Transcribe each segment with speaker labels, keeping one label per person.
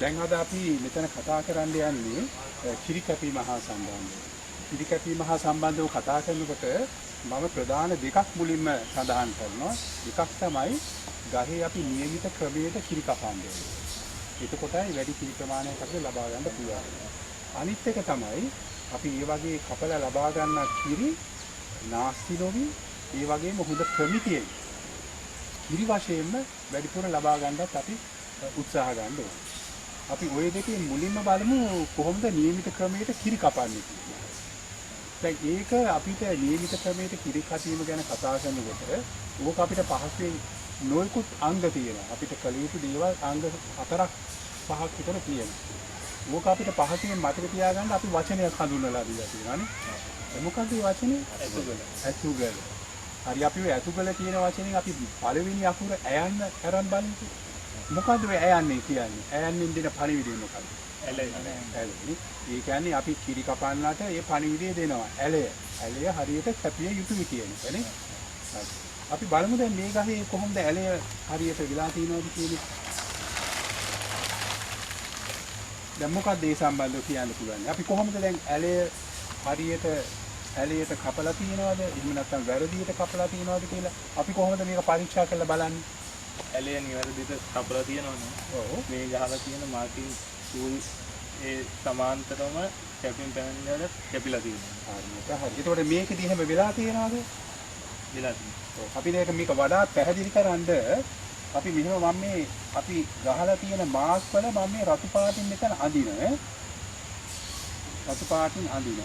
Speaker 1: දැන් අද අපි මෙතන කතා කරන්න යන්නේ කිරි කැපීම හා සම්බන්ධව. කිරි කැපීම හා සම්බන්ධව කතා කරනකොට මම ප්‍රධාන දෙකක් මුලින්ම සඳහන් කරනවා. එකක් තමයි ගහේ අපි නියමිත ක්‍රමයට කිරි කපන්න ඕනේ. එතකොටයි වැඩි කිරි ප්‍රමාණයක් අපිට ලබා ගන්න පුළුවන්. අනිත් එක තමයි අපි මේ වගේ කපලා ලබා ගන්න කිරි නාස්ති නොවි ඒ වගේම හොඳ ප්‍රමිතියෙන් කිරි වශයෙන්ම වැඩිපුර ලබා ගන්නත් අපි උත්සාහ ගන්න ඕනේ. අපි ඔය දෙකේ මුලින්ම බලමු කොහොමද නියමිත ක්‍රමයට කිරි කපන්නේ කියලා. දැන් ඒක අපිට නියමිත ක්‍රමයට කිරි කපීම ගැන කතා කරනකොට ඕක අපිට පහසුවෙන් නොයෙකුත් අංග තියෙනවා. අපිට කළ යුතු දේවල් අංග 4ක් 5ක් විතර තියෙනවා. ඕක අපිට පහසුවෙන් මතක තියාගන්න අපි වචනයක් හඳුන්වලා දීලා තියෙනවා නේ. මොකක්ද මේ වචනේ? ඇතුගල. ඇතුගල. හරි, අපි ඔය ඇතුගල කියන වචනෙන් අපි පළවෙනි අකුර ඇයන්න අරන් බලමුකෝ. මොකද්ද ඔය ඇයන්නේ කියන්නේ? ඇයන්නෙන් දෙන පණිවිඩය මොකද්ද? ඇලය. ඇලය. ඒ කියන්නේ අපි කිරි කපන්නට ඒ පණිවිඩය දෙනවා. ඇලය. ඇලය හරියට කැපිය යුතුයි කියන එක නේ. හරි. අපි බලමු දැන් මේ ගහේ කොහොමද ඇලය හරියට වෙලා තියෙනවද කියන එක. දැන් මොකද්ද ඒ සම්බන්ධව කියන්න පුළුවන්? අපි කොහොමද දැන් ඇලය හරියට ඇලයට කපලා තියෙනවද? එහෙම නැත්නම් වැරදියට කපලා තියෙනවද කියලා අපි කොහොමද මේක පරීක්ෂා කරලා බලන්නේ?
Speaker 2: ඇලය නිවැරදිට කපලා තියෙනවනේ. ඔව්. මේ ගහලා තියෙන මාකින් ටූල් ඒ සමාන්තරවම කැපින් පැනල් වල කැපිලා තියෙනවා.
Speaker 1: හරියට හරි. එතකොට මේකෙදි එහෙම වෙලා තියෙනවද?
Speaker 2: වෙලා තියෙනවා.
Speaker 1: ඔව්. අපි මේක මේක වඩා පැහැදිලි කරන්ඩ අපි මෙහෙම මම මේ අපි ගහලා තියෙන මාක් වල මම මේ රතු පාටින් මෙතන අඳින රතු පාටින් අඳින.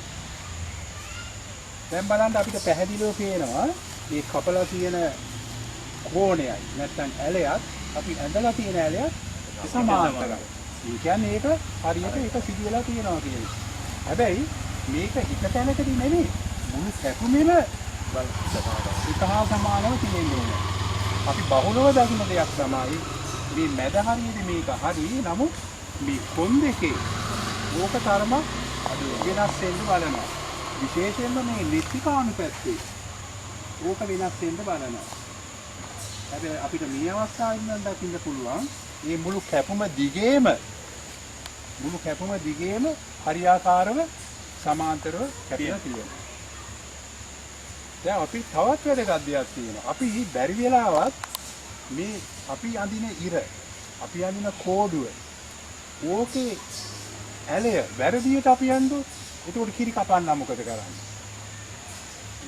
Speaker 1: දැන් බලන්න අපිට පැහැදිලිව පේනවා මේ කපලා තියෙන කෝණයයි නැත්නම් ඇලයත් අපි ඇඳලා තියෙන ඇලයත් සමාන්තරයි. ඒ කියන්නේ ඒක හරියට ඒක සිදු වෙලා තියෙනවා කියන එක. හැබැයි මේක එක තැනකදී නෙමෙයි මුළු කැපුමෙම එක හා සමානව තියෙන්න ඕනේ. අපි බහුලව දකින දෙයක් තමයි මේ මැද හරියදී මේක හරි, නමුත් මේ කොන් දෙකේ ඕක තරමක් වෙනස් වෙන්න බලනවා. විශේෂයෙන්ම මේ නෙත්තිකාණු පැත්තේ ඕක වෙනස් වෙන්න බලනවා. හැබැයි අපිට මේ අවස්ථාවෙන් නම් දකින්න පුළුවන් මේ මුළු කැපුම දිගේම හරියාකාරව සමාන්තරව කැපිලා තියෙනවා. දැන් අපි තවත් වැදගත් දෙයක් තියෙනවා. අපි බැරි වෙලාවත් මේ අපි අඳින ඉර, අපි අඳින කෝඩුව ඕකේ ඇලය වැරදියට අපි අඳුත් එතකොට කිරි කපන්න මොකද කරන්නේ?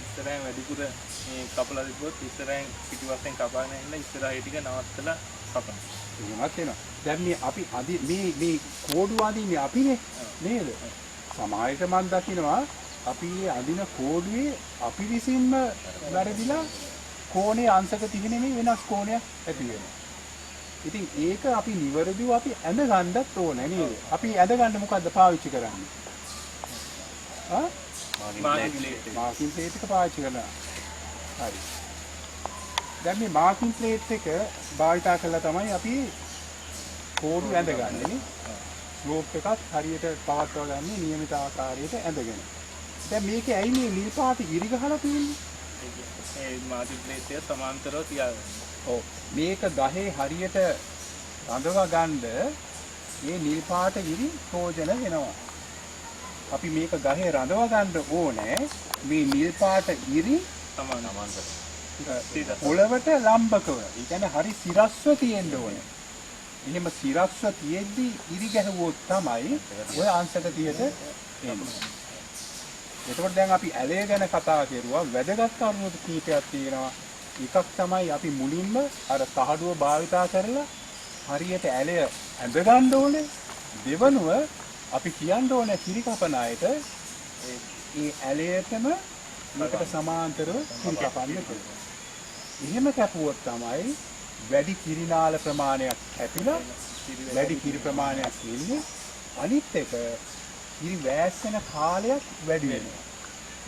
Speaker 2: ඉස්සරහින් වැඩිපුර මේ කපලා තිබ්බොත් ඉස්සරහින් පිටිපස්සෙන් කපාගෙන ඉන්න ඉස්සරහ ඒ ටික නවත්තලා කපනවා.
Speaker 1: එහෙමත් වෙනවා. දැන් මේ අපි අදි මේ මේ කෝඩුව අඳින්නේ අපිනේ නේද? සමහර විට මම දකිනවා අපි මේ අඳින කෝඩුවේ අපි විසින්ම වැරදිලා කෝණේ අංශක 30 නෙමෙයි වෙනස් කෝණයක් ඇති වෙනවා. ඉතින් ඒක අපි නිවැරදිව අපි ඇඳ ගන්නත් ඕනේ නේද? අපි ඇඳ ගන්න මොකද්ද පාවිච්චි කරන්නේ? ආ? මාකින් ප්ලේට් එක පාවිච්චි කරනවා. හරි. දැන් මේ මාකින් ප්ලේට් එක භාවිතා කරලා තමයි අපි කෝඩු ඇඳගන්නේ නේ. ස්ලෝප් එකත් හරියට පවත්වා ගන්න නියමිත ආකාරයට ඇඳගෙන. දැන් මේකේ ඇයි මේ නිල් පාට ඉරි ගහලා තියෙන්නේ?
Speaker 2: ඒ මාකින් ප්ලේට් එක සමාන්තරව තියාගන්න.
Speaker 1: ඔව්. මේක ගහේ හරියට රඳවා ගන්න මේ නිල් පාට ඉරි ප්‍රයෝජන වෙනවා. අපි මේක ගහේ රඳවා ගන්න ඕනේ මේ නිල් පාට ඉරි
Speaker 2: සමාන්තරව
Speaker 1: පොළවට ලම්බකව. ඒ කියන්නේ හරි සිරස්ව තියෙන්න ඕනේ. එහෙම සිරස්ව තියෙද්දි ඉරි ගැහුවොත් තමයි ඔය අංශක 30ට එන්නේ. එතකොට දැන් අපි ඇලය ගැන කතා කරුවා. වැදගත් කරුණු කීපයක් තියෙනවා. එකක් තමයි අපි මුලින්ම අර තහඩුව භාවිතා කරලා හරියට ඇලය ඇඳ ගන්න ඕනේ. දෙවනුව අපි කියන්න ඕනේ කිරි කපන අයට ඒ ඇලයටම මේකට සමාන්තරව කිරි කපන්න කියලා. එහෙම කැපුවොත් තමයි වැඩි කිරිනාල ප්‍රමාණයක් කැපිලා වැඩි කිරි ප්‍රමාණයක් එන්නේ. අනිත් එක කිරි වැස්සෙන කාලයක් වැඩි වෙනවා.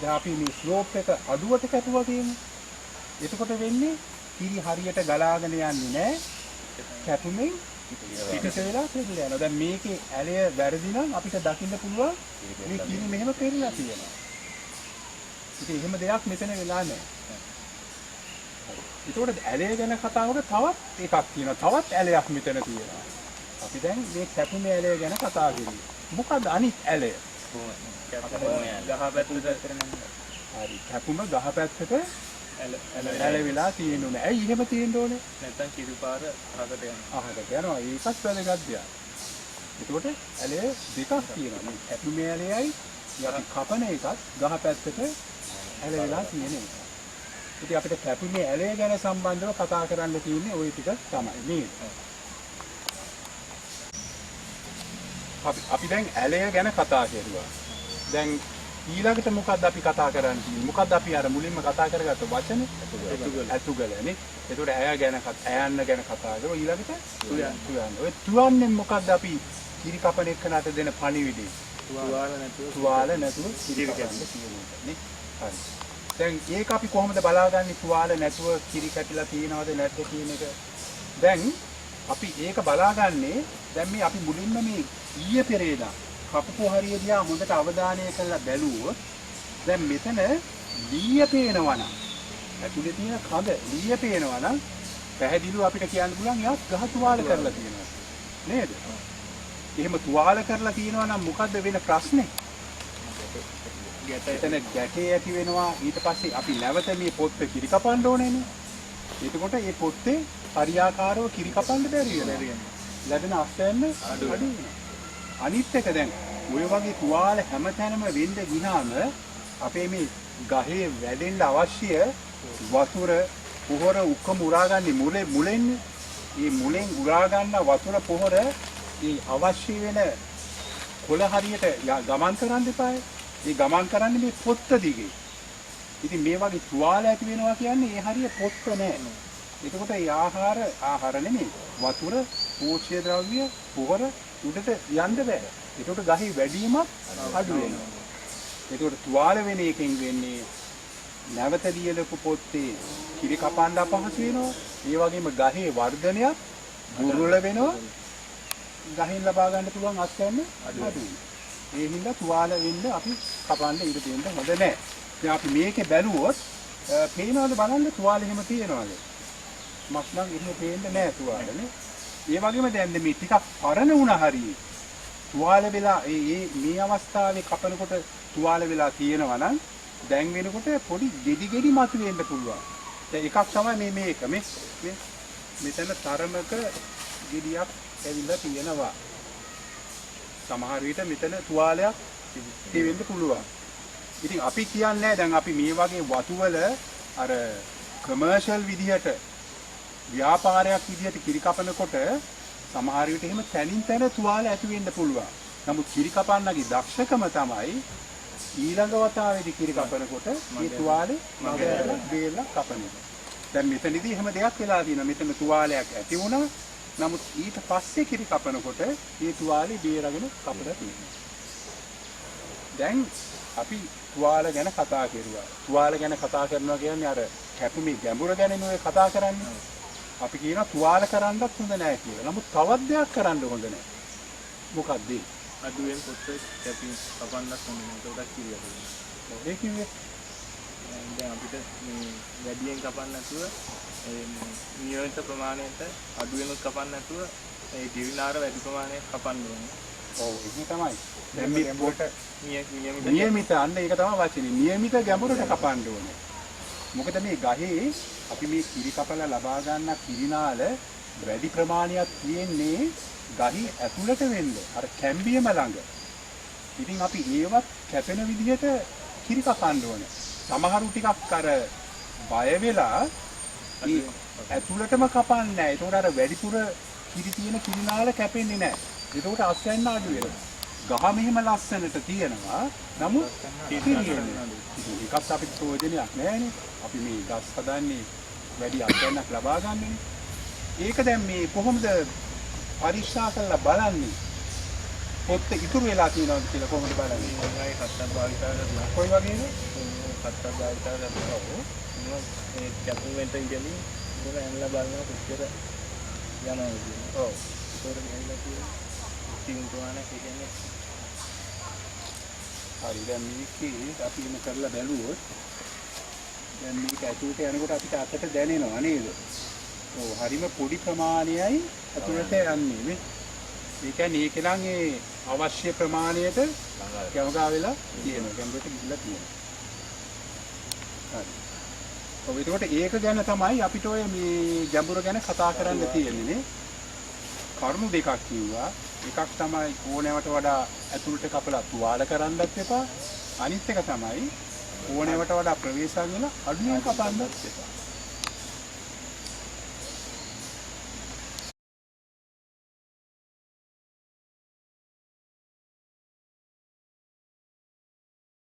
Speaker 1: දැන් අපි මේ ස්ලෝප් එක අඩුවට කැපුවා කියන්නේ. එතකොට වෙන්නේ කිරි හරියට ගලාගෙන යන්නේ නැහැ. කැපුමෙන් පිට වෙලා පෙරලා යනවා. දැන් මේකේ ඇලය වැරදි නම් අපිට දකින්න පුළුවන් මේ කිරි මෙහෙම පෙරලා තියෙනවා. ඉතින් එහෙම දෙයක් මෙතන වෙලා නැහැ. එතකොට ඇලය ගැන කතා කරනකොට තවත් එකක් තියෙනවා. තවත් ඇලයක් මෙතන තියෙනවා. අපි දැන් මේ කැපුමේ ඇලය ගැන කතා කරුවේ. මොකද්ද අනිත් ඇලය?
Speaker 2: ගහ පැත්තට.
Speaker 1: හරි. කැපුම ගහ පැත්තට ඇල වෙලා තියෙන්න ඕනේ. ඇයි එහෙම තියෙන්න ඕනේ?
Speaker 2: නැත්තම් කිරි පාර අහකට යනවා.
Speaker 1: අහකට යනවා. ඒකත් වැදගත් දෙයක්. එතකොට ඇලය දෙකක් තියෙනවා. මේ කැපුමේ ඇලයයි අපි කපන එකත් ගහ පැත්තට ඇල වෙලා තියෙන එක. ඉතින් අපිට කැපුමේ ඇලය ගැන සම්බන්ධව කතා කරන්න තියෙන්නේ ওই ටික තමයි නේද? අපි දැන් ඇලය ගැන කතා කරුවා. දැන් ඊළඟට මොකද්ද අපි කතා කරන්න තියෙන්නේ? මොකද්ද අපි අර මුලින්ම කතා කරගත්ත වචනේ? ඇතුගල නේ. ඒතකොට ඇය ගැන ඇයන්න ගැන කතා කරුවා. ඊළඟට තුයන්න. ඔය තුයන්නේ මොකද්ද අපි කිරි කපන එකනට දෙන පණිවිඩය? තුවාල නැතුව කිරි කපන්න කියන එක නේ. හරි. දැන් ඒක අපි කොහොමද බලාගන්නේ තුවාල නැතුව කිරි කැපිලා තියෙනවද නැද්ද කියන එක? දැන් අපි ඒක බලාගන්නේ දැන් මේ අපි මුලින්ම මේ ඊයේ පෙරේදා කපපු හරිය දිහා හොඳට අවධානය කරලා බැලුවොත් දැන් මෙතන ලීය පේනවා නම් ඇතුලේ තියෙන කඳ ලීය පේනවා නම් පැහැදිලිව අපිට කියන්න පුළුවන් එයාත් ගහ තුවාල කරලා තියෙනවා නේද? එහෙම තුවාල කරලා තියෙනවා නම් මොකද්ද වෙන ප්‍රශ්නේ? එතන ගැටේ ඇති වෙනවා. ඊට පස්සේ අපි නැවත මේ පොත්ත කිරි කපන්න ඕනේනේ. එතකොට මේ පොත්තේ හරියාකාරව කිරි කපන්න බැරි වෙනවා. ලැබෙන අස්වැන්න අඩු වෙනවා. අනිත් එක දැන් ඔය වගේ තුවාල හැමතැනම වෙන්න ගියාම අපේ මේ ගහේ වැඩෙන්න අවශ්‍ය වතුර පොහොර ඔක්කොම උරාගන්නේ මුලෙන්නේ. මේ මුලෙන් උරා ගන්න වතුර පොහොර ඒ අවශ්‍ය වෙන කොළ හරියට ගමන් කරන්න එපායි. ඒ ගමන් කරන්නේ මේ පොත්ත දිගේ. ඉතින් මේ වගේ තුවාල ඇති වෙනවා කියන්නේ ඒ හරිය පොත්ත නෑ. එතකොට ඒ ආහාර නෙමෙයි වතුර පෝෂ්‍ය ද්‍රව්‍ය පොහොර උඩට යන්න බෑ. එතකොට ගහේ වැඩිමත් අඩු වෙනවා. එතකොට තුවාල වෙන එකෙන් වෙන්නේ නැවත දියලපු පොත්තේ කිරි කපන්න අපහසු වෙනවා. ඒ වගේම ගහේ වර්ධනයක් දුර්වල වෙනවා. ගහෙන් ලබා ගන්න පුළුවන් අස්වැන්න අඩු වෙනවා. ඒ හින්දා තුවාල වෙන්න අපි කපන්න ඉඩ දෙන්න හොඳ නෑ. දැන් අපි මේකේ බැලුවොත් පේනවද බලන්න තුවාල එහෙම තියෙනවද? මක් නම් එහෙම පේන්නේ නෑ තුවාලනේ. ඒ වගේම දැන් මේ ටිකක් පරණ වුණා හරියේ තුවාල වෙලා ඒ මේ අවස්ථාවේ කපනකොට තුවාල වෙලා තියෙනවා නම් දැන් වෙනකොට පොඩි ගෙඩි ගෙඩි මතුවෙන්න පුළුවන්. දැන් එකක් තමයි මේ මේක මේ මේ මෙතන තරමක ගෙඩියක් ඇවිල්ලා තියෙනවා. සමහර විට මෙතන තුවාලයක් තියෙන්න පුළුවන්. ඉතින් අපි කියන්නේ දැන් අපි මේ වගේ වතුවල අර කමර්ෂල් විදිහට ව්‍යාපාරයක් විදිහට කිරි කපනකොට සමහර විට එහෙම තනින් තන තුවාල ඇති වෙන්න පුළුවන්. නමුත් කිරි කපන්නගේ දක්ෂකම තමයි ඊළඟ වතාවේදී කිරි කපනකොට මේ තුවාලේ මග ඇරලා බේරලා කපන එක. දැන් මෙතනදී එහෙම දෙයක් වෙලා තියෙනවා. මෙතන තුවාලයක් ඇති වුණා. නමුත් ඊට පස්සේ කිරි කපනකොට මේ තුවාලේ බේරගෙන කපලා තියෙනවා. දැන් අපි තුවාල ගැන කතා කරුවා. තුවාල ගැන කතා කරනවා කියන්නේ අර කැපුමේ ගැඹුර ගැන නෙවෙයි කතා කරන්නේ. අපි කියනවා තුවාල කරන්නත් හොඳ නෑ කියලා. නමුත් තවත් දෙයක් කරන්න හොඳ නෑ. මොකක්ද ඒ?
Speaker 2: අඩුවෙන් පොත්ත කැපි කපන්නත් හොඳ නෑ. ඒකටත් කිරි අඩු.
Speaker 1: ඒ කිව්වේ
Speaker 2: දැන් අපිට මේ වැඩියෙන් කපන්න නැතුව ඒ නියමිත ප්‍රමාණයට අඩුවෙනුත් කපන්න නැතුව ඒ ගිරිනාර වැඩි ප්‍රමාණයක් කපන්න ඕනේ.
Speaker 1: ඔව් ඒක තමයි. දැන් මේ පොට නියමිත අන්න ඒක තමයි වචනේ. නියමිත ගැඹුරට කපන්න ඕනේ. මොකද මේ ගහේ අපි මේ කිරි කපලා ලබා ගන්න කිරිනාල වැඩි ප්‍රමාණයක් තියෙන්නේ ගහේ ඇතුළට වෙන්න අර කැම්බියම ළඟ. ඉතින් අපි ඒවත් කැපෙන විදිහට කිරි කපන්න ඕනේ. සමහරු ටිකක් අර බය වෙලා ඇතුළටම කපන්නේ නැහැ. ඒතකොට අර වැඩිපුර කිරි තියෙන කිරිනාල කැපෙන්නේ නැහැ. ඒතකොට අස්වැන්න අඩු වෙනවා. ගහ මෙහෙම ලස්සනට තියෙනවා. නමුත් කිරි එන්නේ. ඒකත් අපිට ප්‍රයෝජනයක් නෑනේ. අපි මේ ගස් හදන්නේ වැඩි අස්වැන්නක් ලබා ගන්නනේ. ඒක දැන් මේ කොහොමද පරීක්ෂා කරලා බලන්නේ? පොත්ත ඉතුරු වෙලා තියෙනවද කියලා කොහොමද බලන්නේ?
Speaker 2: මේ කත්තක් භාවිතා කරලා.
Speaker 1: කොයි වගේද?
Speaker 2: කත්තක් භාවිතා කරලා. ඔව්. මේ කැපුම් වෙන්ට ඉඳලා ඉතල ඇනලා බලනවා කොච්චර යනවද කියලා.
Speaker 1: ඔව්.
Speaker 2: ඒතකොට මෙහෙම තියෙන සියුම් ප්‍රමාණයක් ඒ කියන්නේ
Speaker 1: හරි. දැන් මේකේ අපි එහෙම කරලා බැලුවොත් දැන් මේක ඇතුළට යනකොට අපිට අතට දැනෙනවා නේද? ඔව් හරිම පොඩි ප්‍රමාණයයි ඇතුළට යන්නේ නේ. ඒ කියන්නේ ඒක නම් ඒ අවශ්‍ය ප්‍රමාණයට ගැමගා වෙලා තියෙනවා. ගැඹුරට ගිහිල්ලා තියෙනවා. හරි. ඔව්, එතකොට ඒක ගැන තමයි අපිට ඔය මේ ගැඹුර ගැන කතා කරන්න තියෙන්නේ නේ. කරුණු දෙකක් කිව්වා. එකක් තමයි ඕනෑවට වඩා ඇතුළට කපලා තුවාල කරන්නත් එපා. අනිත් එක තමයි ඕනෑවට වඩා ප්‍රවේශම් වෙලා අඩුවෙන් කපන්නත් එපා.